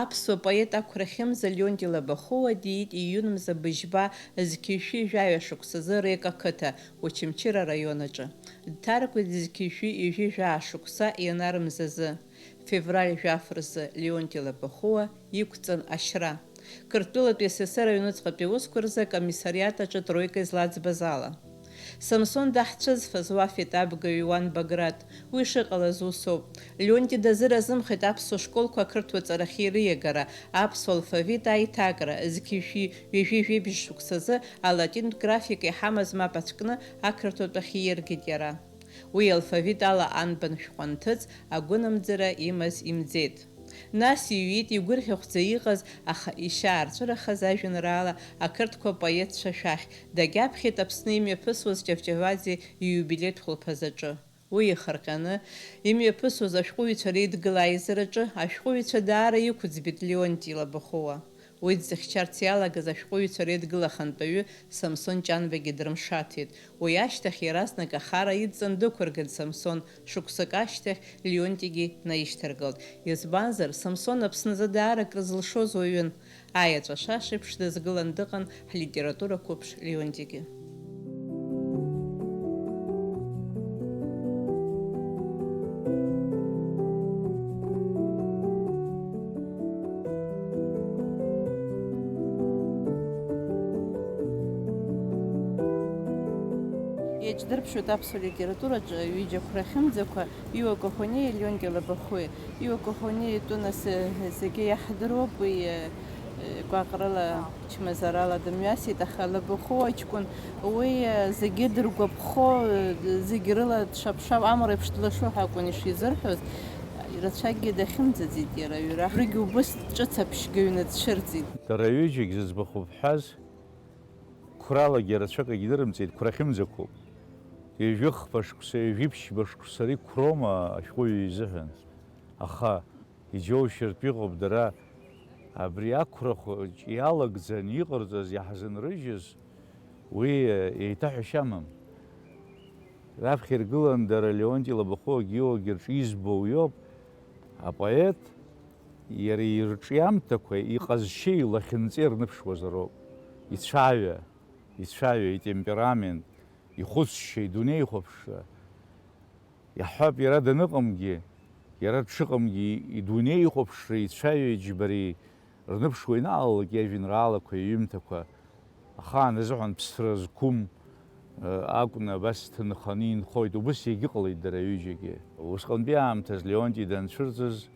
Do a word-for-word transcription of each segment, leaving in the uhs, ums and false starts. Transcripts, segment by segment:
Аԥсуа поет ақәра хьымӡа Леонти Лабахәуа диит июн мза быжьба зқьи жәшәи жәаҩа шықәсазы Рек ақыҭа, Очамчыра араион аҿы. Дҭаркуеит зқьи жәшәи ҩажәи жәаа шықәса ианар мзазы, февраль жәаф рзы Леонти Лабахәуа иқәҵан ашьра. Қырҭтәылатәи асесер аҩныҵҟатәи аусқәа рзы акомиссариат аҿы троика излаӡбаз ала. Самсон даҳцәыӡфаз уа феит абгаҩ Иуан Баграт, уи шыҟалаз усоуп. Леонти дазыразымхеит аԥсуа школқәа ақырҭуа ҵарахьы ириагара, аԥсуа алфавит аиҭакра, зқьи жәшәи ҩажәи жәибжь шықәсазы алатинтә графика иҳамаз мап ацәкны ақырҭуатә ахь ииргеит иара. Уи алфавит ала анбан шәҟәы анҭыҵ, агәынамӡара имаз имӡеит. Нас иҩит игәырӷьахәӡа иҟаз, аха ишьаарҵәырахаз ажәеинраала ақырҭқәа поетцәа шәахь, дагьаԥхьеит Аԥсны имҩаԥысуаз Ҷавҷаваӡе ииубилеитә хәылԥазаҿы. Уи ихырҟьаны имҩаԥысуаз ашәҟәыҩҩцәа реидгыла аизараҿы ашәҟәыҩҩцәа даара иқәыӡбеит Леонти Лабахәуа. Уи дзыхьчарц иалагаз ашәҟәыҩҩцәа реидгыла ахантәаҩы Самсон Ҷанбагьы дрымшаҭеит. Уи ашьҭахь иаразнак ахара идҵан дықәыргеит Самсон, шықәсык ашьҭахь Леонтигьы наишьҭаргалт. Избанзар, Самсон Аԥсназы даара акры зылшоз уаҩын. Аеҵәа шашеиԥш дызгылан дыҟан ҳлитература қәыԥш Леонтигьы. Иаҿдырԥшуеит аԥсуа литератураҿы ҩыџьа қәрахьымӡақәа, Иуа Кохонеи Леонти Лабахәуеи. Иуа Кохонеи итәы нас, э, зегьы иаҳдыруоуп, уи, э, э, гәаҟрала, чмазарала дымҩасит, аха Лабахәуа ҷкәын уи, э, зегьы дыргәаԥхо, э, зегь рыла дшаԥшуа, амра еиԥш длашо ҳәа акәын ишизырҳәоз. Рацәакгьы дахьымӡаӡеит иара аҩра. Абригь убыс ҿыц аԥшьгаҩны дцәырҵит. Дара ҩыџьагь зыӡбахә бҳәаз, қәралагьы рацәак егьнырымҵеит, қәрахьымӡақәоуп. Ҩажәи хԥа шықәса, ҩажәи ԥшьба шықәса ари қәроума ашәҟәыҩҩы изыҳәан? Аха иџьоушьартә иҟоуп дара абри ақәра хәыҷ иалагӡан иҟарҵаз, иаҳзынрыжьыз, уи еиҭаҳәашьа амам. Раԥхьа иргылан дара Леонти Лабахәуагьы Иуагьы рҿы избо уиоуп, апоет иара ирҿиамҭақәа, иҟазшьеи илахьынҵеи рныԥшуазароуп. Ицәаҩа, ицәаҩа, итемперамент, ихәыцшьа, идунеихәаԥшра. Иаҳҳәап, иара даныҟамгьы, иара дшыҟамгьы идунеихәаԥшреи ицәаҩеи џьбареи рныԥшуа ианаалалак иажәеинраалақәа, иҩымҭақәа, ахаан азыҳәан ԥсра зқәым, э, акәны абас ҭынханы инхоит, убыс иагьыҟалеит дара ҩыџьагьы. Усҟантәи аамҭаз Леонти данцәырҵыз,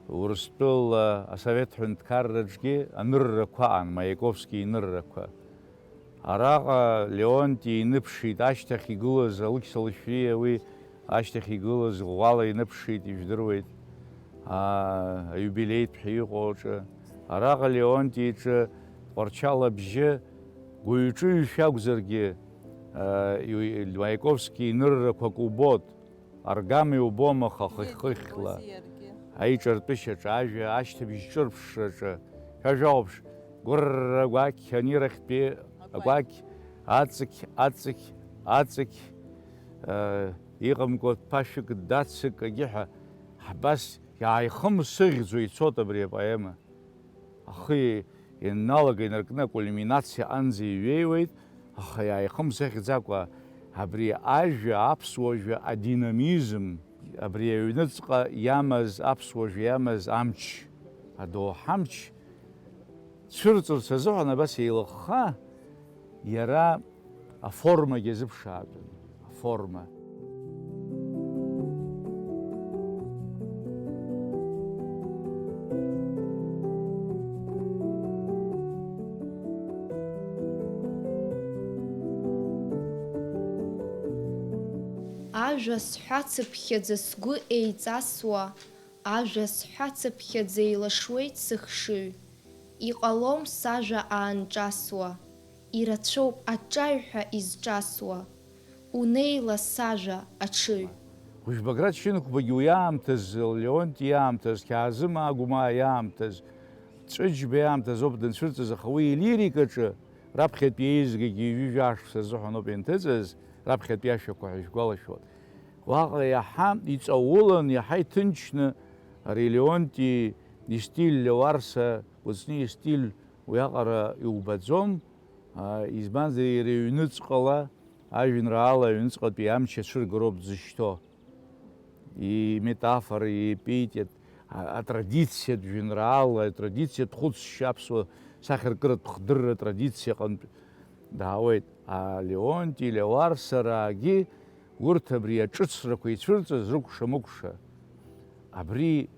Урыстәыла асовет ҳәынҭқарраҿгьы аныррақәа аан, Маиаковски иныррақәа. Араҟа Леонти иныԥшит, ашьҭахь игылаз, Алықьса Лашәриа уи ашьҭахь игылаз ӷәӷәала иныԥшит, ижәдыруеит, аа, аиубилеитә ҳәа иҟоу аҿы. Араҟа Леонти иҿы Тҟәарчал абжьы гәыҩ-ҿыҩшәа акәзаргьы, аа, иу-, Маиаковски иныррақәак убоит. Аргама иубома хыхь-хыхьла, аиҿартәышьаҿы, ажәа ашьҭыбжь ҿырԥшраҿы, ҳәа жәаоуԥш, гәырра агәақь, анирахьтәи агәақь, аҵықь, аҵықь, аҵықь, э, иҟамкәа ԥашәык, дацык, агьы ҳәа, ҳбас иааихымсыӷьӡо ицоит абри апоема. Ахы ианналага инаркны акульминациа аҟынӡа иҩеиуеит, аха иааихымсыӷьӡакәа абри ажәа, аԥсуа жәа адинамизм, абри аҩныҵҟа иамаз, аԥсуа жәа иамаз амч, адоуҳа амч цәырҵырц азыҳәан абас еилыхха, иара аформагьы азыԥшаатәын, аформа. Ажәа сҳәацыԥхьаӡа сгәы еиҵасуа, ажәа сҳәацыԥхьаӡа еилашуеит сыхшыҩ. Иҟалом сажәа аанҿасуа, ирацәоуп аҿаҩҳәа изҿасуа, унеила сажәа аҽыҩ. Гәыжь Баграт Шьынқәбагьы уи аамҭаз, Леонти иаамҭаз, Қьаазым Агәмаа иаамҭаз, Ҵәыџьба иаамҭазоуп данцәырҵыз, аха уи илирикаҿы раԥхьатәи еизгагьы ҩажәа шықәса азыҳәан ауп ианҭыҵыз, раԥхьатәи ашәақәа ҳәа ишәгәалашәоит. Уаҟа иаҳа иҵаулан, иаҳа иҭынчны ари Леонти истиль, Леуарса Кәыҵниа истиль уиаҟара иубаӡом, а, избанзар иара иҩныҵҟала, ажәеинраала аҩныҵҟатәи амч ацәыргароуп дзышьҭоу. Иметафора, иепитет, а, атрадициатә жәеинраала, атрадициатә хәыцшьа, аԥсуа сахьаркыратә хдырра атрадициа аҟынтә даауеит. А, Леонти, Леуарса раагьы урҭ абри аҿыцрақәа ицәырҵыз рыкәша-мыкәша. Абри,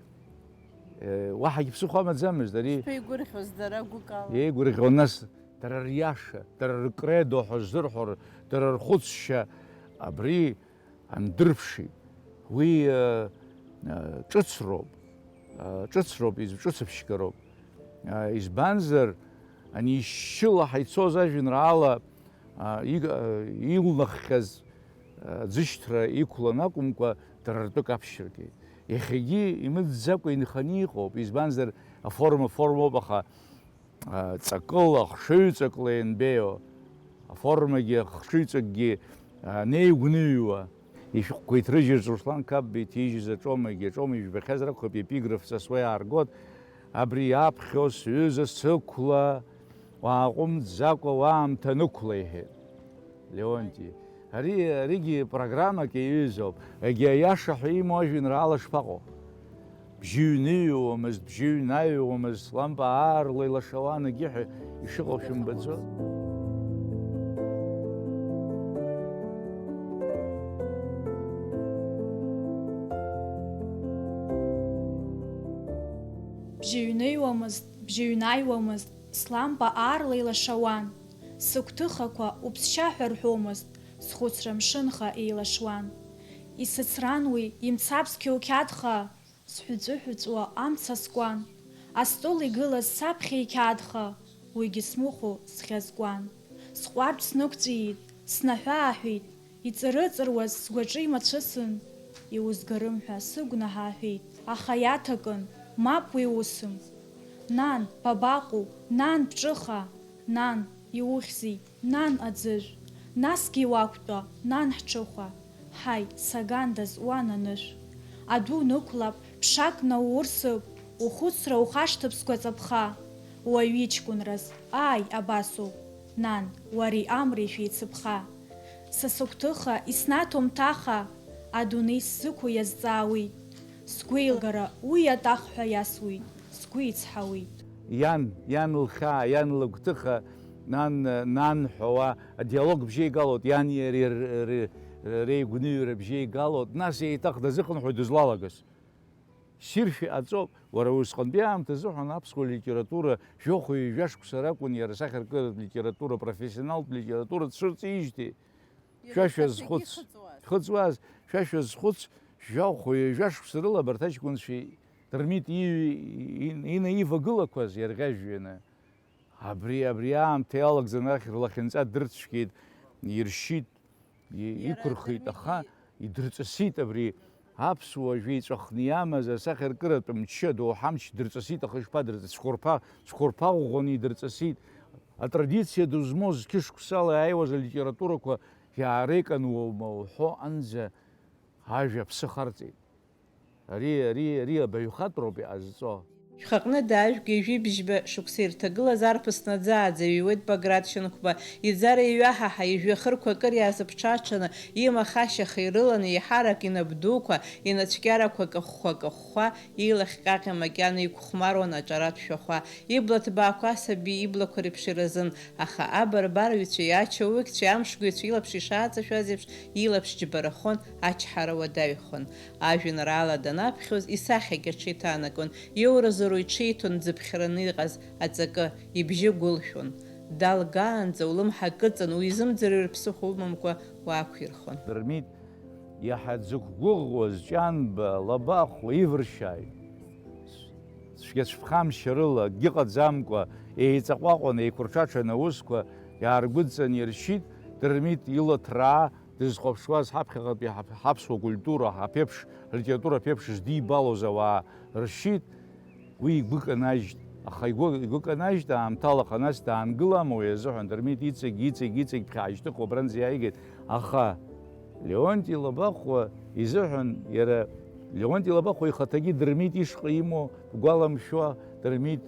э, уаҳагьы ԥсыхәа амаӡамызт, ари Шԥеигәырӷьоз дара гәыкала? Еигәырӷьон, нас, дара риаша, дара ркредо ҳәа ззырҳәо, дара рхәыцшьа, абри андырԥшит. Уи, э, э, ҿыцроуп, э, ҿыцроуп, изҿыцыԥшьгароуп. Э, избанзар, ани шьшьылаҳа ицоз ажәеинраала, э, иг-, э, илнаххьаз, э, аӡышьҭра иқәлан акәымкәа, дара ртәы каԥшьыргеит. Иахьагьы имыӡӡакәа инханы иҟоуп, избанзар, аформа формоуп, аха а, ҵакыла, хшыҩҵакла ианбеиоу, аформагьы ахшыҩҵакгьы, а, неигәныҩуа, ишәҟәқәа иҭрыжьыз Руслан Қапба иҭижьыз аҿомагьы, аҿома ижәбахьазар акәхап, епиграф ҵасуа иааргоит, абри иаԥхьо сҩыза сықәла, уааҟәымҵӡакәа уаамҭа нықәла, иҳәеит Леонти. Ари, аригьы программак иаҩызоуп, егьи аиаша ҳәа имоу ажәеинраала шԥаҟоу? Бжьы ҩныҩуамызт, бжьы ҩнаҩуамызт, слампа аарла илашауан, егьи ҳәа ишыҟоу шәымбаӡо? Бжьы ҩныҩуамызт, бжьы ҩнаҩуамызт, слампа аарла илашауан. Сыгәҭыхақәа уԥсшьа ҳәа рҳәомызт, схәыцра мшынха еилашуан. Исыцран уи, имцабз қьоуқьадха, сҳәыҵәыҳәыҵәуа амца скуан. Астол игылаз саԥхьа иқьаадха, уигьы смыхәо схьазкуан. Сҟәардә снықәҵәиит, снаҳәы-ааҳәит, иҵыры-ҵыруаз сгәаҿы имацәысын, иузгарым ҳәа сыгәнаҳа аҳәеит. Аха иаҭакын, мап уи усым. Нан, бабаҟоу, нан, бҿыха, нан, иухьзеи, нан, аӡыжә, насгьы иуақәтәа, нан, ҳҽыхәа, ҳаи, сагандаз, уан анышә. Адәы унықәлап, ԥшак наурсып, ухәыцра ухашҭып сгәаҵаԥха, уаҩ иҷкәынраз, ааи, абасоуп, нан, уареи амреи шәеицыԥха. Са сыгәҭыха, иснаҭом ҭаха, адунеи сзықәу иазҵаауеит, сгәеилгара уи атахҳәа иасуеит, сгәы ицҳауеит. Иан, иан лхьаа, иан лыгәҭыха, нан, нан ҳәа уа адиалог бжьеигалоит, иани иареи р-, р-, реигәныҩра бжьеигалоит, нас еиҭах дазыхынҳәуеит дызлалагаз. Ссиршәа иҟаҵоуп, уара усҟантәи аамҭазыҳәан аԥсуа литература жәохәҩы жәашықәса ракәын иара асахьаркыратә литература, профессионалтә литература дшырҵижьҭеи. Иара Шәа иахьагьы шәазхәыц. Ихыҵуаз. Ихыҵуаз, шәа шәазхәыц, жәохәҩы жәашықәса рыла абарҭ аҷкәынцәа Дырмит иҩ-, ин-, инаивагылақәаз иарӷьажәҩаны. Абри, абри аамҭа иалагӡаны арахь рлахьынҵа дырцәгьеит, иршьит, и-, Иара иқәырхит, аха дырмитгьы идырҵысит абри аԥсуа жәеиҵәахны иамаз асахьаркыратә мчы, адоуҳа амч дырҵысит, аха ишԥадырҵ-, цәқәырԥа, цәқәырԥа ӷәӷәаны идырҵысит. Атрадициа ду змоз зқьышықәсала иааиуаз алитературақәа иаарекануоума уҳәо анӡа ажәа ԥсыхарҵеит. Ари, ари, ари абаҩхатәроуп иҟазҵо. Шәхаҟны даажәг ҩажәи бжьба шықәса ирҭагылаз арԥыс наӡааӡа иҩуеит Баграт Шьынқәба. Иӡара иҩаҳаҳа, ижәҩахырқәа акыр иаазыԥҽаҽаны, имахашьаха ирыланы, еиҳарак инап дуқәа, инацәкьарақәа кахәхәа-кахәхәа, илахь ҟьаҟьа макьана иқәхәмаруан аҿаратә шәахәа. Ибла ҭбаақәа асаби иблақәа реиԥш иразын, аха абарбарыҩцәеи ачаулықьцәеи амшгәҩцәеи илаԥш ишааҵашәаз еиԥш, илаԥш џьбарахон, ачҳара уадаҩхон. Ажәеинраала данаԥхьоз, исахьагь аҽеиҭанакуан, иоуразоуроу иҽеиҭон дзыԥхьараны иҟаз аҵакы, ибжьы гәылшәон. Далгаанӡа улымҳа кыҵан, уизымӡырҩыр ԥсыхәа умамкәа уаақәирхон. Дырмит иаҳа дзықәгәыӷуаз Ҷанба, Лабахә ивыршьааит. Цәгьацәԥхамшьарыла, акгьы ҟаӡамкәа, еиҵаҟәаҟәан, еиқәырҽаҽан аусқәа иааргәыдҵан иршьит, Дырмит ила ҭраа дызхәаԥшуаз ҳаԥхьаҟатәи ҳаԥ-, ҳаԥсуа культура, ҳаԥеиԥш, ҳлитература аԥеиԥш здибалоз ауаа ршьит, уи игәы канажьт. Аха игәы, игәы канажьт аамҭалаха, нас даангылама уи азыҳәан, Дырмит иҵегь, иҵегь, иҵегь ԥхьаашьҭыхуа абранӡа иааигеит. Аха Леонти Лабахәуа изыҳәан, иара Леонти Лабахәуа ихаҭагьы Дырмит ишҟа имоу бгәаламшәо, Дырмит,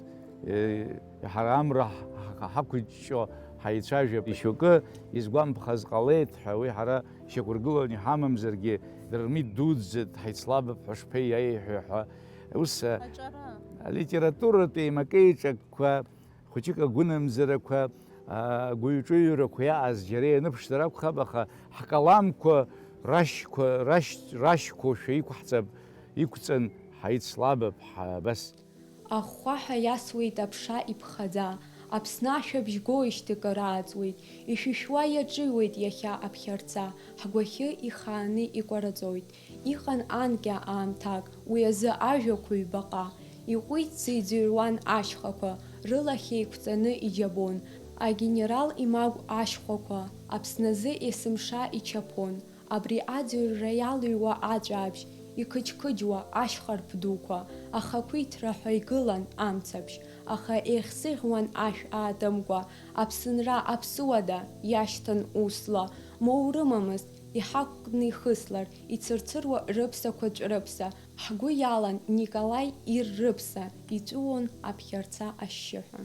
э, ҳара амра ҳ-, ҳ-, ҳақәыҷҷо ҳаицәажәап. Ишьоукы изгәамԥхаз ҟалеит ҳәа, уи ҳара шьақәыргыланы иҳамамзаргьы, Дырмит дуӡӡа дҳаицлабып ҳәа шԥеиеиҳәеи ҳәа. Ус, э, Аҿара. Алитературатә еимакеиҿакқәа, хәыҷык агәынамӡарақәа, агәыҩ-ҿыҩрақәа иааз џьара ианыԥшзар акәхап, аха ҳкаламқәа рашьқәа, рашь-, рашьқәоушәа иқәҳҵап, иқәҵан ҳаицлабып ҳәа абас. Ахәхәаҳәа иасуеит аԥша иԥхаӡа, Аԥсны ашәабжь гоижьҭеи кыр ааҵуеит, ишәышәуа иаҿыҩуеит иахьа аԥхьарца, ҳгәахьы ихааны икәараҵоит. Иҟан анкьа аамҭак, уи азы ажәақәа ҩбаҟа, иҟәиӡӡа иӡырҩуан ашьхақәа, рылахь еиқәҵаны иџьабон, агенерал имагә ашьхәақәа, Аԥсназы есымша ичаԥон. Абри аӡырҩра иалыҩуа аҵәаабжь, иқыџьқыџьуа ашьхарԥ дуқәа, ахақәиҭра ҳәа игылан амцаԥшь, аха еихсыӷьуан ашә аатымкәа, аԥсынра аԥсыуада иашьҭан усла, моурымамызт, иҳақәкны ихыслар, ицырцыруа рыԥсақәа ҵәрыԥса, ҳгәы иалан Николаи ир рыԥса, иҵәыуон аԥхьарца ашьшьыҳәа.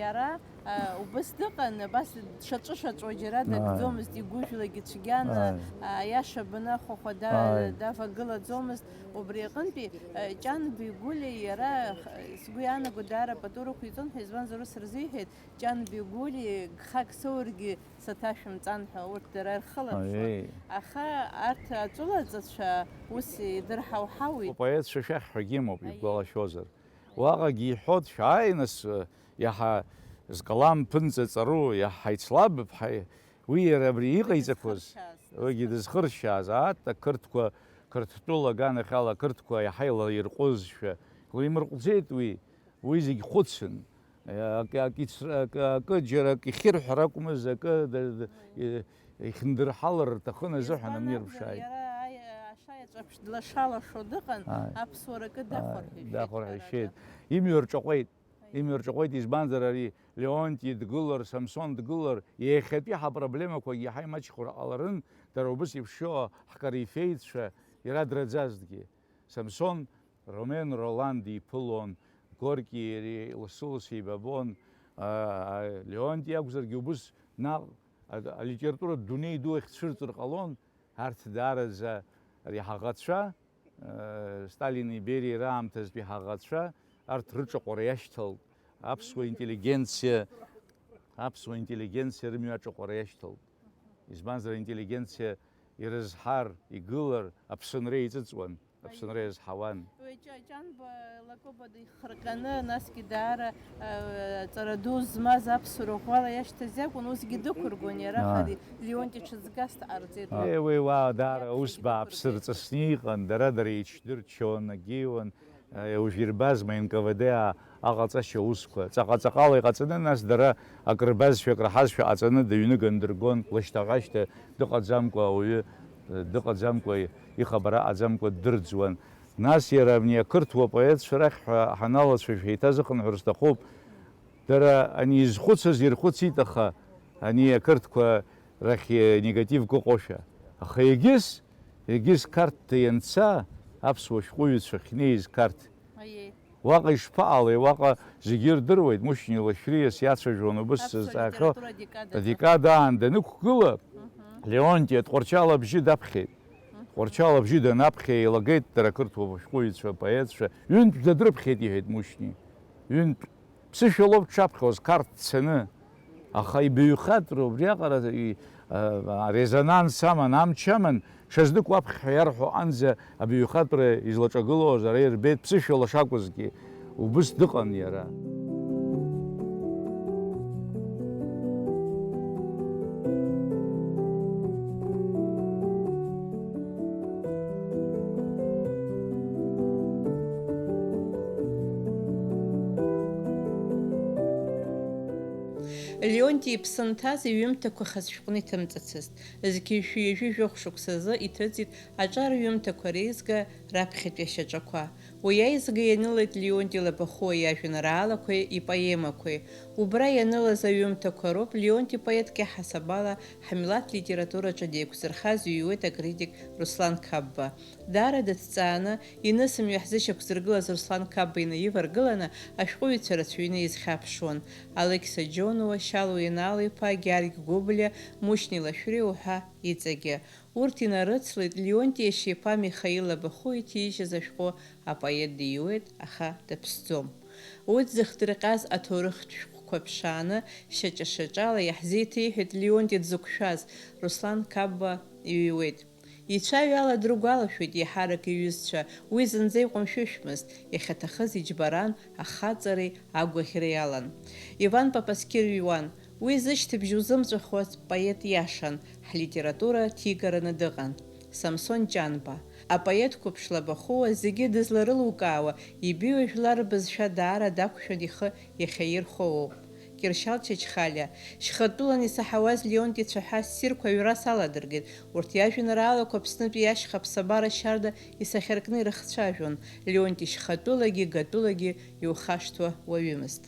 Иара, а, убыс дыҟан, абас дшаҿышаҿуа џьара Ааи. дагӡомызт, игәыжәлагьы цәгьан, Ааи. а, аиаша баны ахәахәа да-, Ааи. давагылаӡомызт. Убри аҟынтәи, а, Ҷанбеи Гәлиа иара, х-, сгәы иаанаго даара пату рықәиҵон ҳәа, избанзар, ус рзиҳәеит, Ҷанбеи Гәлиа гхак соургьы саҭашәымҵан ҳәа, урҭ дара ирхылаԥшуан. Аиеи. Аха арҭ аҵәылаҵацәа ус идырҳауҳауеит. Апоетцәа шәахь ҳәагьы имоуп, Аиеи. ибгәалашәозар. Уаҟагьы иҳәоит, шәааи, нас, иаҳа зкалам ԥынҵа ҵару, иаҳа ицлабып, ҳаи, уи иара абри иҟаиҵақәаз, Дызхыршьааз. уигьы дызхыршьааз, аат, ақырҭқәа, Қырҭтәыла аганахьала ақырҭқәа иаҳа илаирҟәызшәа, леимырҟәӡеит уи, уи зегь хәыцын. Акы, акы ицр-, акы, акы џьара акы ихьырҳәар акәмыз, акы д-, д-, и-, ихьындырҳалар рҭахын азыҳәан Избан акәзар, амирԥшааит. Иара аи-, ашаеҵәаԥшь длаша-лашо дыҟан, Ааи. аԥсуара акы Ааи, дахәарҳәишеит, дахәарҳәишеит. Ҳәарада. Имҩа рҿаҟәеит, имҩа рҿаҟәеит, избанзар, ари Леонти дгылар, Самсон дгылар, иахьатәи ҳапроблемақәагьы иаҳа имаҷхар ҟаларын, дара убас иԥшьоу ҳкорифеицәа иара драӡазҭгьы. Самсон Ромен Ролан диԥылон, Горки иареи лассы-лассы еибабон, а, а, Леонти иакәзаргьы убыс наҟ а-, алитературатә дунеи ду ахь дцәырҵыр ҟалон, арҭ даараӡа ари ҳаӷацәа, а, Сталини Бериа раамҭазтәи ҳаӷацәа, арҭ рыҿаҟәара иашьҭалт, аԥсуа интеллигенциа, аԥсуа интеллигенциа рымҩа аҿаҟәара иашьҭалт. Избанзар, аинтеллигенциа ирызҳар, игылар, аԥсынра еиҵыҵуан. Аԥсынра иазҳауан. Уи Ҷа-, Ҷанба Лакоба дихырҟьаны, насгьы даара, э, ҵара ду змаз аԥсуара ӷәӷәала иашьҭаз иакәын, усгьы дықәыргон иара, Ааи. аха Леонти ҽыҵгас дҟарҵеит. Ааи, уи уа даара Иаԥхьагьы ус бааԥсы дықәыргеит. рҵысны иҟан, дара-дара еиҽдырччон, агьиуан, э, уажә ирбазма Н К В Д а-, аҟаҵашьа аусқәа. Ҵаҟа-ҵаҟала иҟаҵаны, нас дара акрырбазшәа, акраҳазшәа ҟаҵаны дыҩныган дыргон, лышьҭа-ҳәашьҭа дыҟаӡамкәа ауаҩы, э, дыҟаӡамкәа, ихабар аҟаӡамкәа ддырӡуан. Нас иара абни ақырҭуа поетцәа рахь ҳәа ҳаналацәажәа еиҭазыхынҳәыр сҭахуп. Дара ани изхәыцыз ирхәыцит, аха ани ақырҭқәа рахь негативк ыҟоушәа. Аха егьыс, егьыс Қарҭ ианца, аԥсуа шәҟәыҩҩцәа ахьнеиз Қарҭ. Аиеи. Уаҟа ишԥаҟалеи, уаҟа зегьы ирдыруеит, Мушьни Лашәриа сиацәажәон убыс Аԥсуа сызҵаахьоу литература адекада. Адекада аан данықәгыла, Мгм. Леонти Тҟәарчал абжьы даԥхьеит. Мгм. Тҟәарчал абжьы данаԥхьа еилагеит дара ақырҭуа шәҟәыҩҩцәа, поетцәа, ҩынтә дадрыԥхьеит, иҳәеит Мушьни. Ҩынтә. Ԥсышәа лоуп дшаԥхьоз Қарҭ дцаны. Аха ибаҩхатәра убриаҟара и-, а, резонанс аман, амч аман, ҽазнык уаԥхьа иарҳәо анӡа абаҩхатәра излаҿагылоз ара ирбеит, ԥсышәала шакәызгьы, убыс дыҟан иара. Леонти иԥсы нҭаз иҩымҭақәа хаз шәҟәны иҭымҵыцызт. Зқьи шәи ҩажәи жәохә шықәсазы иҭыҵит аҿар ҩымҭақәа реизга раԥхьатәи ашьаҿақәа. Уи аизга ианылеит Леонти Лабахәуа иажәеинраалақәеи ипоемақәеи. Убра ианылаз аҩымҭақәа роуп Леонти поетк иаҳасабала ҳмилаҭ литератураҿы деиқәзырхаз иҩуеит акритик Руслан Қапба. Даара дыҭҵааны, инысымҩа ҳзышьақәзыргылаз Руслан Қапба инаиваргыланы, ашәҟәыҩҩцәа рацәаҩны изхьаԥшуан. Алықьса Џьонуа, Шьалуа Инал-иԥа, Гьаргь Гәыблиа, Мушьни Лашәриа уҳәа иҵегьы. Урҭ инарыцлеит Леонти иашьа иԥа Михаил Лабахәуа иҭижьыз ашәҟәы Апоет диуеит, аха дыԥсӡом. Уи дзыхдырҟьаз аҭоурыхтә шәҟәқәа ԥшааны, шьаҿа-шьаҿала иаҳзеиҭеиҳәеит Леонти дзықәшәаз, Руслан Қапба иҩуеит. Ицәаҩала дрыгәалашәоит еиҳарак иҩызцәа, уи зынӡа иҟәымшәышәмызт, иахьаҭахыз иџьбаран, ахаҵареи агәаӷьреи алан. Иван Папасқьыр иҩуан, уи зышьҭыбжь узымҵәахуаз поет иашан, ҳлитература ҭигараны дыҟан. Самсон Ҷанба, апоет қәыԥш Лабахәуа зегьы дызларылукаауа, ибаҩу жәлар рбызшәа даара дақәшәан ихы иахьаирхәо уоуп. Кьыршьал Чачхалиа, шьхатәылан исаҳауаз Леонти ицәаҳәа ссирқәа ҩрас аладыргеит, урҭ иажәеинраалақәа Аԥснытәи ашьха аԥсабара шьарда исахьаркны ирыхцәажәон, Леонти шьхатәылагьы гатәылагьы иухашҭуа уаҩымызт.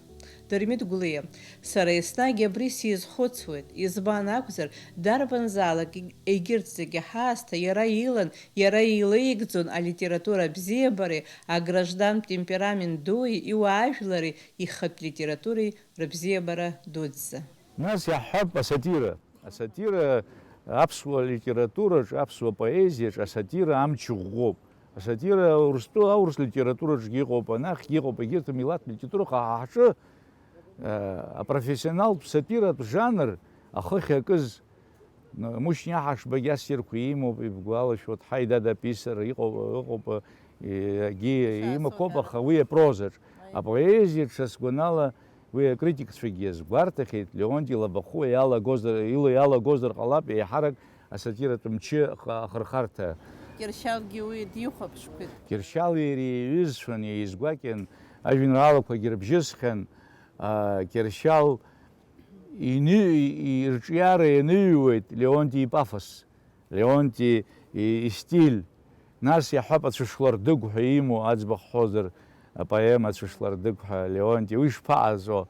Дырмит Гәлиа, сара еснагь абри сизхәыцуеит, избан акәзар, дарбанзаалак егь-, егьырҭ зегьы ҳаасҭа иара илан, иара илеигӡон алитература абзиабареи аграждантә темперамент дуи, иуаажәлари ихатә литературеи рыбзиабара дуӡӡа. Нас иаҳҳәап асатира. Асатира аԥсуа литератураҿ, аԥсуа поезиаҿ асатира амч ӷәӷәоуп. Асатира Урыстәыла аурыс литератураҿгьы иҟоуп, анахьгьы иҟоуп, егьырҭ амилаҭтә литература, аха ҳаҿы, э, апрофессионалтә сатиратә жанр ахы ахьакыз, н-, Мушьни Аҳашбагьы ассирқәа имоуп, ибгәалашәоит, Ҳаи, дад, аписар иҟоуп, ыҟоуп, э, егьи имақәоуп, аха уи апрозаҿ. Апоезиаҿ, са сгәанала, уи акритикцәагьы иазгәарҭахьеит, Леонти Лабахәуа иалагозар, ила иалагозар ҟалап, еиҳарак асатиратә мчы ах-, ахырхарҭа. Кьыршьалгьы уи дихәаԥшқәеит. Кьыршьал иареи иҩызцәан, еизгәакьан, ажәеинраалақәагьы рыбжьысхьан. А, Кьыршьал ини-, и-, ирҿиара ианыҩуеит Леонти ипафос, Леонти и-, истиль. Нас иаҳҳәап, ацәышлардыгә ҳәа имоу, аӡбахә ҳҳәозар, апоема Ацәышлардыгә ҳәа, Леонти, уи шԥаҟаҵо?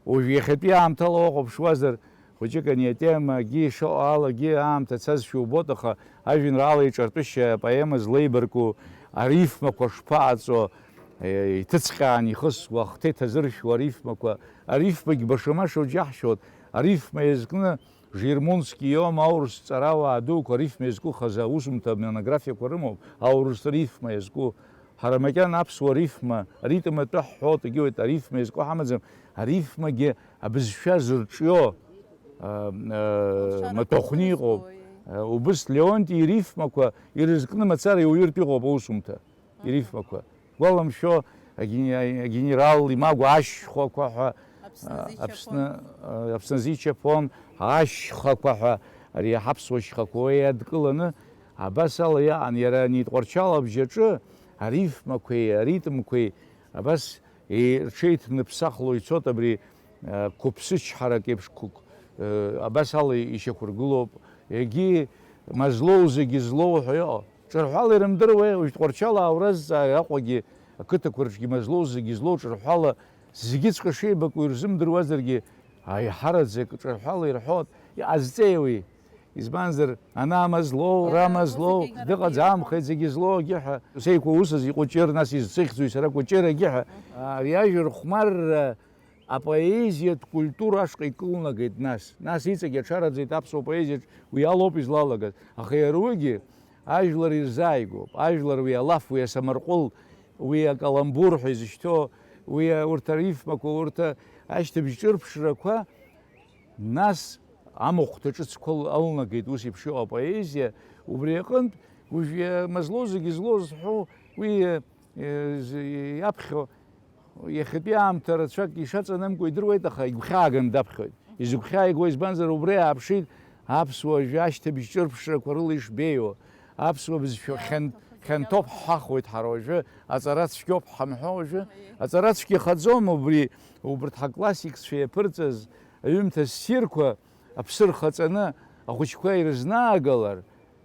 Уажә иахьатәи аамҭала уахәаԥшуазар, хәыҷык ани атемагьы ишыҟоу алагьы аамҭа цазшәа убоит, аха ажәеинраала иҿартәышьа апоема злеибарку арифмақәа шԥаҟаҵо, е, иҭыҵҟьаан ихысуа, ахҭа иҭазыршәуа арифмақәа, арифмагь баша-маша уџьаҳшьоит, арифма иазкны Жирмунски иоума аурыс ҵарауаа дуқәа арифма иазку хазы аусумҭа монографиақәа рымоуп, аурыс рифма иазку. Ҳара макьана аԥсуа рифма, аритм атәы ҳҳәоит, егьиуеит, арифма иазку ҳамаӡам, арифмагьы абызшәа зырҿио, а, а, маҭәахәны иҟоуп. А, убыс Леонти ирифмақәа ирызкны мацара иуаҩыртә иҟоуп аусумҭа. Ирифмақәа. Гәаламшәо, агени-, агенерал имагә ашьхәақәа ҳәа, Аԥсны а, зичаԥон. Аԥсны, а, Аԥсны зичаԥон, ашьхақәа ҳәа, ари ҳаԥсуа шьхақәа уа иадкыланы, абас ала иаан, иара ани Тҟәарчал абжьаҿы арифмақәеи аритмқәеи абас и-, рҽеиҭныԥсахло ицоит абри, а, қәыԥсычҳарак еиԥш қәык, а, абас ала ишьақәыргылоуп. Егьи мазлоу зегьы злоу ҳәа иҟоу. Ҿырҳәала ирымдыруеи, уажә Тҟәарчал аауразҵааҩ Аҟәагьы, ақыҭақәа рҿгьы мазлоу зегьы злоу ҿырҳәала зегьыҵәҟьа шеибакәу ирзымдыруазаргьы, аиҳараӡак ҿырҳәала ирҳәоит, иҟазҵеи уи? Избанзар, ана мазлоу, ра мазлоу, дыҟаӡамхеит зегьы злоугьы ҳәа. Сеиқәа усыз иҟәыҷыр, нас изцыхьӡои сара Кәыҷырагьы ҳәа. Ари ажәа рхәмарра апоезиатә культура ашҟа икылнагеит нас. Нас иҵегь аҽараӡеит аԥсуа поезиаҿ уи алоуп излалагаз. Аха иара уигьы ажәлар ирзааигәоуп. Ажәлар уи алаф, уи асамарҟәыл, уи акаламбур ҳәа изышьҭоу, уи, урҭ арифмақәа, урҭ ашьҭыбжь ҿырԥшрақәа, нас амахәҭа ҿыцқәа алнагеит ус еиԥш иҟоу апоезиа. Убри аҟынтә, уажә мазлоу зегьы злоу зҳәо, уи, э, з-, иаԥхьо, иахьатәи аамҭа рацәак ишаҵанамкуа идыруеит, аха игәхьааганы даԥхьоит. Изыгәхьааигоу, избанзар, убри ааԥшит аԥсуа жәа ашьҭыбжь ҿырԥшрақәа рыла ишбеиоу. Аԥсуа бызшәа хьан-, хьанҭоуп ҳҳәахуеит ҳара уажәы, аҵара цәгьоуп ҳамҳәо уажәы. Аҵара цәгьахаӡом убри, убарҭ ҳаклассикцәа иаԥырҵаз, аҩымҭа ссирқәа аԥсы рхаҵаны ахәыҷқәа ирызнаагалар,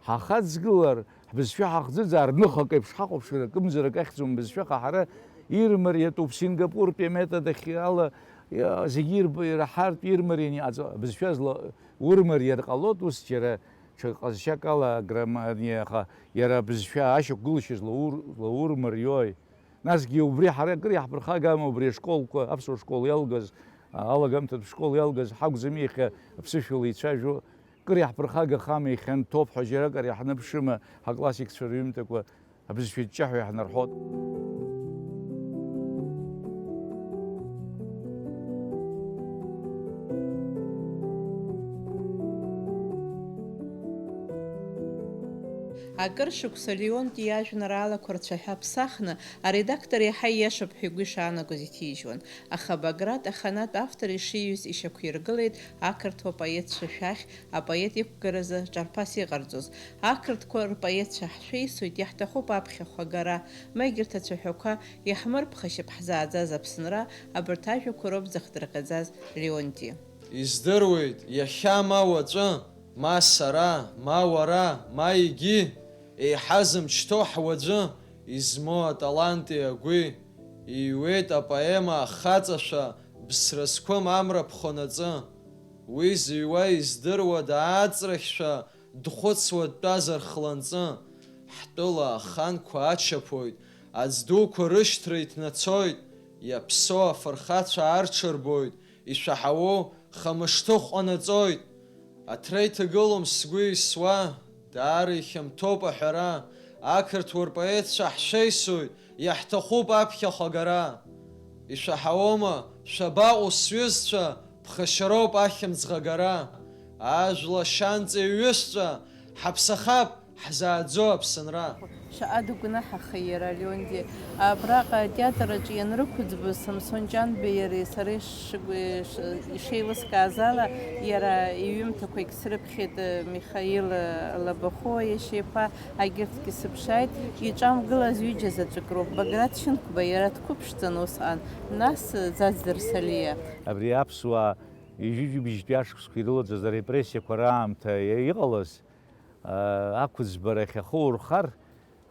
ҳахаҵгылар, ҳбызшәа ҳахӡыӡаар, ныхак еиԥш ҳахәаԥшыр, акымзарак ахьӡума бызшәа, аха ҳара ирмариатәуп Сингапуртәи аметод ахь ала, иа-, зегьы ирб-, ираҳартә ирмарианы иҟаҵо абызшәа зла-, урмариар ҟалоит, ус џьара ҽа ҟазшьак ала аграммариа, аха иара абызшәа ашьақәгылашьа злаур-, злаурмариои? Насгьы убри ҳара акыр иаҳԥырхагама, убри ашколқәа, аԥсуа школ иалгаз, алагамҭатә школ иалгаз ҳакәӡами иахьа аԥсышәала ицәажәо? Кыр иаҳԥырхагахама, иахьанҭоуп ҳәа џьаракыр иаҳныԥшыма, ҳаклассикцәа рҩымҭақәа абызшәа ҷҷаҳәа иаҳнарҳәоит. Акыр шықәса Леонти иажәеинраалақәа рцәаҳәа ԥсахны, аредактор иаҳа ииашоуп ҳәа игәы ишаанагоз иҭижьуан. Аха Баграт аханатә автор ишиҩыз ишьақәиргылеит ақырҭуа поетцәа шәахь апоет иқәгаразы ҿарԥас иҟарҵоз. Ақырҭқәа рпоетцәа ҳшәеисоит, иаҳҭахуп аԥхьахә агара, ма егьырҭ ацәаҳәақәа иаҳмырԥхашьап ҳзааӡаз Аԥсынра, абарҭ ажәақәа роуп дзыхдырҟьаӡаз Леонти. Издыруеит, иахьа ма уаҵәы, ма сара, ма уара, ма егьи, еиҳа зымчҭоу ҳуаӡәы, измоу аталанти агәи, иҩуеит апоема ахаҵашәа, бсразқәым амра ԥхонаҵы. Уи зыҩуа издыруада ааҵрахьшәа, дхәыцуа дтәазар хланҵы? Ҳтәыла аханқәа ачаԥоит, аӡдуқәа рышьҭра иҭнацоит, иаԥсоу афырхацәа аарҽырбоит, ишәаҳауоу хамышҭыхә ҟанаҵоит. Аҭра иҭагылом сгәы еисуа, даара ихьамҭоуп аҳәара, ақырҭуа рпоетцәа ҳшәеисоит, иаҳҭахуп аԥхьахә агара. Ишәаҳауоума, шәабаҟоу сҩызцәа, ԥхашьароуп ахьымӡӷ агара. Ажәла шьанҵа иҩызцәа, ҳаԥсахап, ҳзааӡо Аԥсынра. Шаҟа дыгәнаҳахеи иара, Леонти. Абраҟа атеатр аҿы ианрықәыӡбоз Самсон Ҷанбеи иареи сареи шыгәы-, ш-, ишеилыскааз ала, иара иҩымҭақәагь срыԥхьеит, Михаил Лабахәуа иашьа иԥа, агьырҭгьы сыԥшааит. Иҿамгылаз ҩыџьа заҵәык роуп. Баграт Шьынқәба иара дқәыԥшӡан усҟан, нас Ӡаӡ Дарсалиа. Абри аԥсуаа ҩажәи жәибжьтәи ашықәсқәа ирылаӡаз арепрессиақәа раамҭа иҟалаз, ақәыӡбарахь ахы урхар,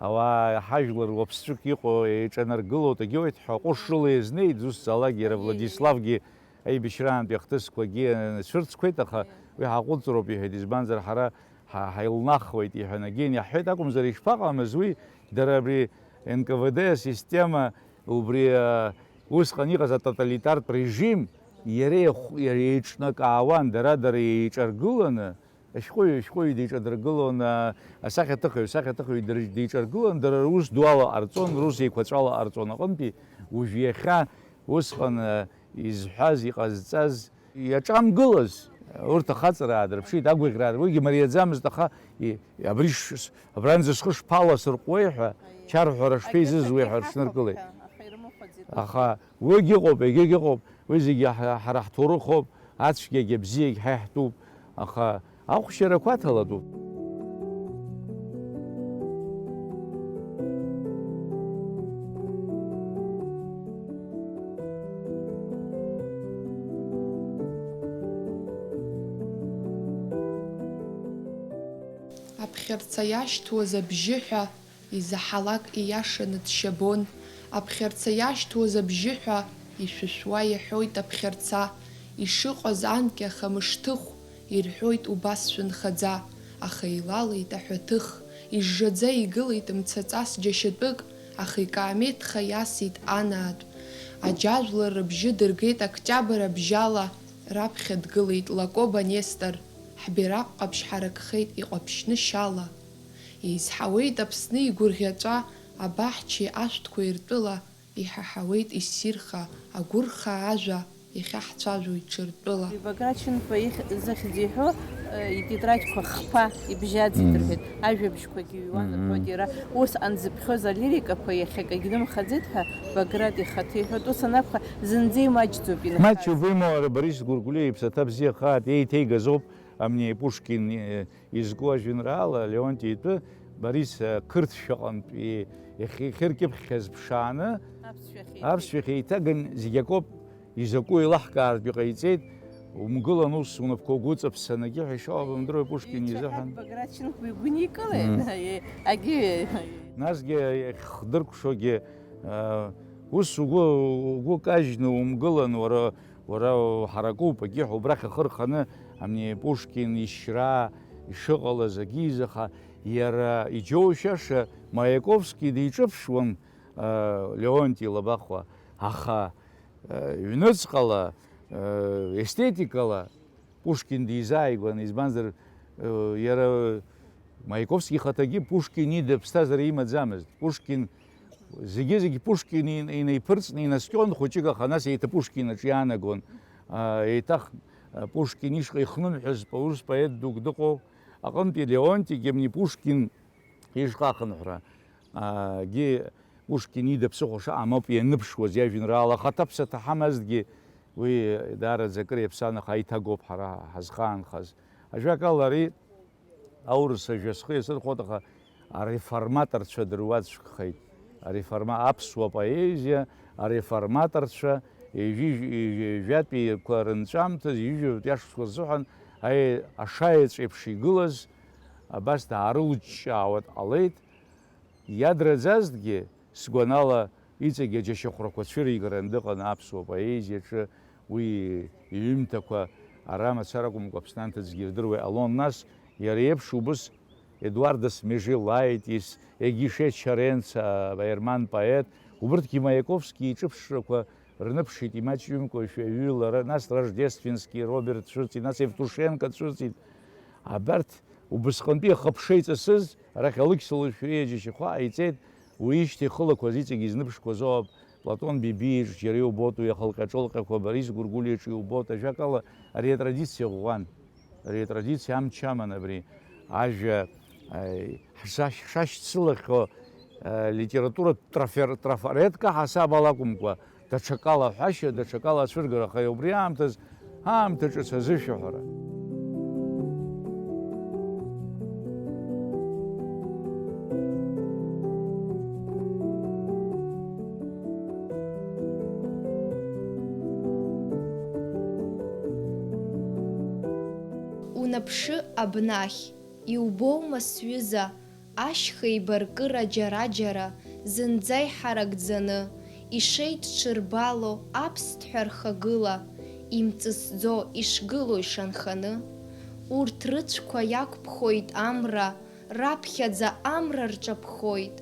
ауаа ҳажәлар уаԥсҵәык иҟоу еиҿанаргылоит, егьоуеит ҳәа ҟәышрыла иазнеит, зусҭцалак иара Владиславгьы аибашьраантәи ахҭысқәагьы цәырҵқәеит, аха уи ҳаҟәыҵроуп иҳәеит, избанзар ҳара ҳа-, ҳаилнахуеит, иҳәан, агьин иаҳҳәеит акәымзар, ишԥаҟамыз уи, дара абри Н К В Д асистема, убри, а, усҟан иҟаз атоталитартә режим, иара иахә-, иара еиҿнакаауан, дара-дара еиҿаргыланы, ашәҟәыҩҩы, ашәҟәыҩҩы деиҿадыргылон, а, асахьаҭыхҩы, асахьаҭыхҩы дыр-, деиҿаргылон, дара рус дуала ҟарҵон, рус еиқәаҵәала ҟарҵон аҟынтәи, уажә иахьа усҟан, а, изҳәаз, иҟазҵаз, иаҿамгылаз, урҭ ахаҵара аадырԥшит, агәаӷьра аадыр-, уигьы мариаӡамызт, аха и-, абри ш-, ш-, абранӡа схы шԥаласырҟәуеи ҳәа, чарҳәара шԥеизызуеи ҳәа рыҽныркылеит. Аха уигь ыҟоуп, егьигь ыҟоуп, уи зегьы ҳа-, ҳара ҳҭоурыхоуп, ацәгьагь абзиагь ҳа иаҳтәуп, аха ахәшьарақәа аҭалатәуп. Аԥхьарца иашьҭуаз абжьы ҳәа изаҳалак ииашаны дшьабон, аԥхьарца иашьҭуаз абжьы ҳәа ишәышәуа иаҳәоит аԥхьарца, ишыҟаз анкьа хамышҭыхә ирҳәоит убас шәынхаӡа, аха илалеит аҳәаҭых, ижжаӡа игылеит мцаҵас џьашьатәык, аха икаамеҭха иасит анаатә. Аџьажәлар рыбжьы дыргеит октиабр абжьала, раԥхьа дгылеит Лакоба Нестор, ҳбираҟ ҟаԥшь ҳаракхеит иҟаԥшьны шьала. Еизҳауеит Аԥсны игәырӷьаҵәа, абаҳчеи ашәҭқәеи ртәыла, иҳаҳауеит иссирха агәырхаа ажәа, иахьаҳцәажәоит ҽыртәыла. Баграт Шьынқәба ихь-, зыхьӡ иҳәо, э, итетрадқәа хԥа ибжьаӡит, мм, рҳәеит, ажәабжьқәагьы ҩуан, мм, рҳәоит иара. Усҟан дзыԥхьоз алирикақәа иахьакагь нымхаӡеит ҳәа Баграт ихаҭа иҳәоит. Ус анакәха, зынӡа имаҷӡоуп инхаз. Маҷуп, имоу ара Борис Гәыргәлиа иԥсаҭа бзиахааит, еиҭеигазоуп, амни Пушкин, э, изку ажәеинраала Леонти итәы Борис, э, қырҭшәаҟынтә и-, иахьа-, ихьыркьыԥхьхьаз ԥшааны аԥсшәахь еиҭаган, зегь акоуп, изакәу еилаҳкаартә иҟаиҵеит. Умгылан ус, унапқәа угәыҵаԥсаны, акгьы ҳәа ишалабамдыруа Пушкин изыҳәан. Баграт Шьынқәба игәы никылеит, Мм. Егьи, агьи. Насгьы иахьхдыркәшогьы, а, ус угәы, угәы кажьны умгылан, уара, уара уҳаракуп, акгьы ҳәа убрахь ахы рханы, ани Пушкин ишьра ишыҟалаз агьизаха, иара иџьоушьаша Маиаковски диҿыԥшуан, а, Леонти Лабахәуа, аха, а, ҩныҵҟала, а, естетикала Пушкин дизааигәан, избанзар, э, иара Маиковски ихаҭагьы Пушкин ида ԥсҭазаара имаӡамызт. Пушкин, зегьы-зегь Пушкин ин-, инеиԥырҵны инаскьон хәыҷык, аха нас еиҭа Пушкин аҿы иаанагон. А, еиҭах, а, Пушкин ишҟа ихнымҳәыз па-, урыс поет дук дыҟоу аҟынтәи Леонтигьы ани Пушкин ишҟа ахынҳәра, а, гьы Пушкин ида ԥсыхәа шаҟам ауп ианыԥшуаз иажәеинраала ахаҭа-ԥсаҭа ҳамазҭгьы, уи даараӡа акыр иаԥсан, аха аиҭагоуп ҳара ҳазхаанхаз. Ажәакала, ари аурыс ажәа схы иасырхәоит, аха ареформаторцәа дыруаӡәкхеит. Ареформа-, аԥсуа поезиа ареформаторцәа ҩажәи-, ҩажәатәиқәа рынҵәамҭаз, ҩажәижәаба ашықәсқәа рзыҳәан аи-, ашаеҵә еиԥш игылаз, абас даарылыҷҷаауа дҟалеит. Иадраӡазҭгьы, сгәанала, иҵегь аџьашьахәрақәа цәыригарын дыҟан аԥсуа поезиаҿы, уи иҩымҭақәа ара мацара акәымкәа Аԥсны анҭыҵгьы ирдыруа иҟалон. Нас иара иеиԥш убыс Едуардо Смежи-Лаитис, Егише Чаренца, аерман поет, убырҭгьы Маиаковски иҿыԥшрақәа рныԥшит, имаҷҩымкәа шәаҩыла, ра-, нас Рождественски Роберт дцәырҵит, нас Евтушенко дцәырҵит. Абарҭ убысҟантәи ахыԥша иҵысыз, арахь Алықьса Лашәриа иџьашьахәы ҟаиҵеит, уиижьҭеи ихылақәаз иҵегь изнымшқәаз ауп, Платон Бебиаҿ џьара иубоит уи ахылҟьа-ҿылҟьақәа, Борис Гәыргәлиаҿы иубоит, ажәакала, ари атрадициа ӷәӷәан. Ари атрадициа амч аман абри ажәа, аи, ҳша-, ҳшашьцылахьоу, а, литературатә трафер-, трафаретка ҳасаб ала акәымкәа, даҽакала аҳәашьа, даҽакала ацәыргара, аха убри аамҭаз аамҭа ҿыц азышәаҳәара. Унаԥшы абнахь, иубоума, сҩыза, ашьха еибаркыра џьара-џьара зынӡа иҳаракӡаны, ишеидҽырбало аԥсҭҳәа рхагыла, имҵысӡо ишгылоу ишанханы? Урҭ рыцәқәа иақәԥхоит амра, раԥхьаӡа амра рҿаԥхоит,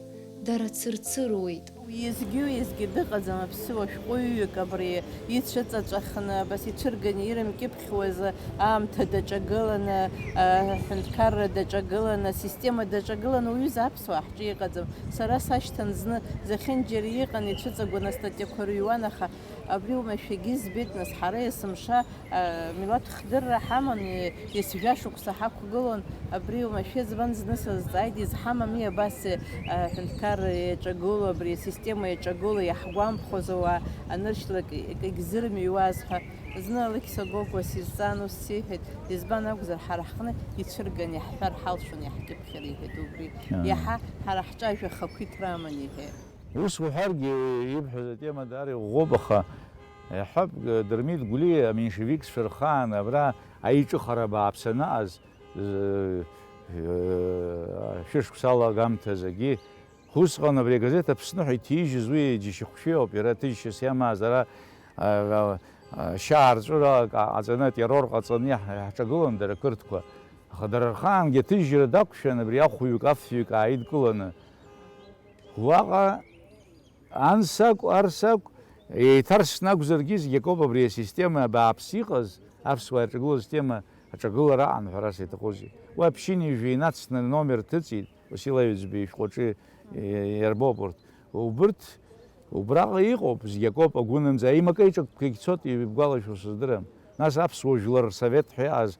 дара цырцыруеит. Уеизгьы-уеизгьы дыҟаӡам аԥсуа шәҟәыҩҩык абри ицәыҵаҵәахны, абас ицәырганы ирымкьыԥхьуаз, аамҭа даҿагыланы, аҳәынҭқарра даҿагыланы, асистема даҿагыланы, уҩыза аԥсуаа ҳҿы иҟаӡам. Сара сашьҭан зны, зехьынџьара иҟан, ицәыҵагәаны астатиақәа рыҩуан, аха абри уамашәагьы избеит, нас, ҳара есымша Милаҭ хдырра ҳаман, ес-, жәа шықәса ҳақәгылон, абри уамашәа ӡбан зны сазҵааит, изҳамами абас, аҳәынҭқарра иаҿагылоу, абри асистема иаҿагылоу, иаҳгәамԥхоз ауаа аныршьлак егьзырмыҩуаз ҳәа. Зны Алықьса Гогәуа сизҵаан, ус сиҳәеит, избан акәзар, ҳара ҳҟны ицәырган иаҳҳәар ҳалшон, иаҳкьыԥхьыр, иҳәеит убри. Аа. Иаҳа ҳара ҳҿы ажәа хақәиҭра аман, иҳәеит. Ус уҳәаргьы, ибҳәаз атема даара иӷәӷәоуп, аха, иаҳҳәап, Дырмит Гәлиа аменьшевикцәа рхаан абра аиҿыхара бааԥс анаҟаз, э, э, шәышықәсала агамҭазагьы, усҟан абри агазеҭ Аԥсны ҳәа иҭижьыз уи џьашьахәшәы ауп, иара ҭыжьшьас иамаз, ара, а, а, а, шьаарҵәыра ҟаҵаны, атеррор ҟаҵаны иаҳ-, иаҳҿагылан дара ақырҭқәа. Аха дара рхаангьы аҭыжьра дақәшәан, абри ахәҩык, афҩык ааидкыланы, уаҟа анс акәу, арс акәу, еиҭарсны акәзаргьы, зегь акоуп абри асистема абааԥс иҟаз, аԥсуаа ирҿагылоу асистема аҿагылара аҟан ҳәа ара сеиҭахози. Уи аԥшьынҩажәа инацны номер ҭыҵит, Васил Аҩӡба ишәҟәаҿы, е, иарбоуп урҭ. Убырҭ убраҟа иҟоуп, зегь акоуп, агәынамӡа, аимак-аиҿакқәагь цоит, ибгәалашәо сыздырам. Нас аԥсуа жәлар рсовет ҳәа иааз,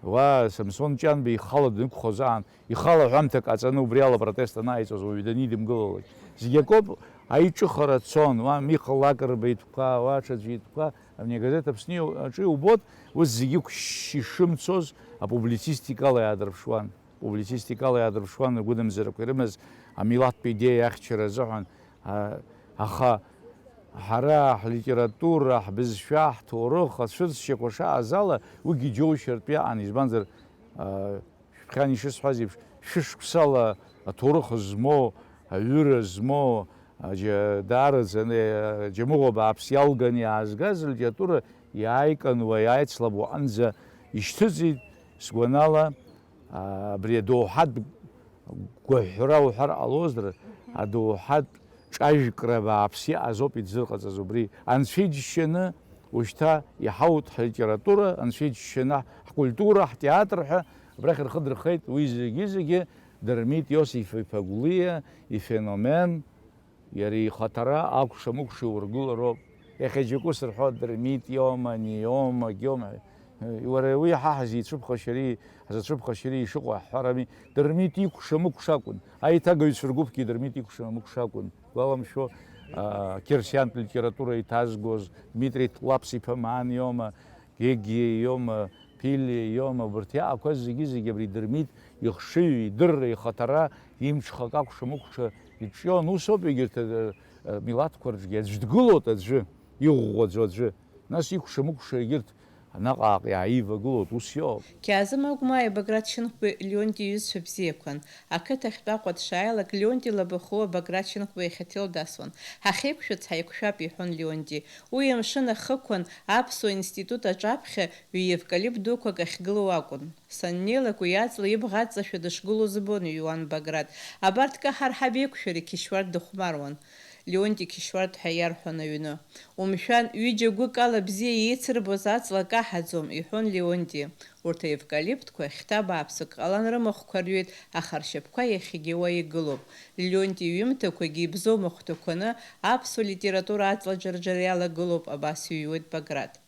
уа Самсон Ҷанба ихала днықәхоз аан, ихала ҳәамҭак ҟаҵаны убри ала протест анааиҵоз, уаҩы данидымгылалак. Зегь акоуп, аиҿыхара цон, уа Миха Лакрба итәқәа, уа аҽаӡәы итәқәа, абни агазеҭ Аԥсны аҿы иубоит, ус зегьы қәшь-, ишымцоз апублицистикала иаадырԥшуан. Публицистикала иаадырԥшуан ргәынамӡарақәа ирымаз амилаҭтә идеиа ахьчара азыҳәан, а, аха Ҳара ҳлитература, ҳбызшәа, ҳҭоурых ацәырҵшьақәа шааз ала, уигьы џьоушьартә иаан, избанзар, а, шәыԥхьан ишысҳәаз еиԥш, шәышықәсала аҭоурых змоу, аҩыра змоу, а, џьа-, даараӡаны, а, џьамыӷәа бааԥс иалганы иаазгаз алитература иааикануа, иааицлабуа аҟынӡа ишьҭыҵит, сгәанала, а, абри адоуҳатә гәаҳәра уҳәар ҟалозар, адоуҳатә ҿажәкра бааԥс иааз ауп идзырҟаҵаз убри. Анцәа иџьшьаны, ушьҭа иҳаут ҳлитература, Анцәа иџьшьаны ҳкультура, ҳтеатр ҳәа абрахь рхы дырхеит уи зегьы-зегьы Дырмит Иосиф-иԥа Гәлиа ифеномен, иара ихаҭара акәша-мыкәша иургылароуп. Иахьа џьоукы сырҳәо, Дырмит иоума, не иоума, гьоума. Уара уи ҳа ҳзеицәыԥхашьари, ҳзацәыԥхашьари ишыҟоу аҳҳәарами, Дырмит икәша-мыкәша акәын. Аиҭагаҩцәа ргәыԥгьы Дырмит икәша-мыкәша акәын. Гәаламшәо, а, қьырсиантә литература иҭазгоз Дмитри Ҭлаԥс-иԥа Маан иоума, Гегиа иоума, Ԥилиа иоума, убарҭ иаақәаз зегьы-зегьы абри Дырмит ихшыҩ, идырра, ихаҭара, имҽхак акәша-мыкәша иҿион. Ус ауп егьырҭ, а, а, милаҭқәа рҿгьы. Аӡә дгылоит аӡәы, иӷәӷәаӡоу аӡәы. Нас икәша-мыкәша егьырҭ наҟ-ааҟ иааивагылоит, ус иоуп. Қьаазым Агәмааи Баграт Шьынқәбеи Леонти иҩызцәа бзиақәан. Ақыҭахьтә Аҟәа дшааилак, Леонти Лабахәуа Баграт Шьынқәба иахь аҭел дасуан. Ҳахьеиқәшәац ҳаиқәшәап, иҳәон Леонти. Уи амшын ахықәан аԥсуа институт аҿаԥхьа ҩ-евкалипт дуқәак ахьгылоу акәын. Саннеилак, уи аҵла ибӷа аҵашәа дышгылоу збон, иҩуан Баграт. Абарҭ каҳар ҳабеиқәшәари, Қьышьуарт дыхәмаруан. Леонти Қьышьуарт ҳәа иарҳәон аҩны. Умшәан, ҩыџьа гәык ала бзиа еицырбоз аҵла каҳаӡом, иҳәон Леонти. Урҭ аевкалиптқәа хьҭа бааԥсык ҟалан рымахәқәа рҩеит, аха ршьапқәа иахьагьы уа игылоуп. Леонти иҩымҭақәагьы ибзоу махәҭақәаны аԥсуа литература аҵла џьарџьара иалагылоуп, абас иҩуеит Баграт.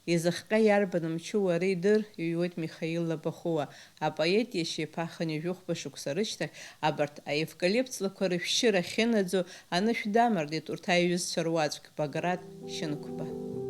Изыхҟьа иарбан мчу уара идыр, иҩуеит Михаил Лабахәуа. Апоет иашьа иԥа хынҩажәи хәба шықәса рышьҭахь абарҭ аевкалипт ҵлақәа рышәшьыра ахьынаӡо анышә дамардеит урҭ аиҩызцәа руаӡәк, Баграт Шьынқәба.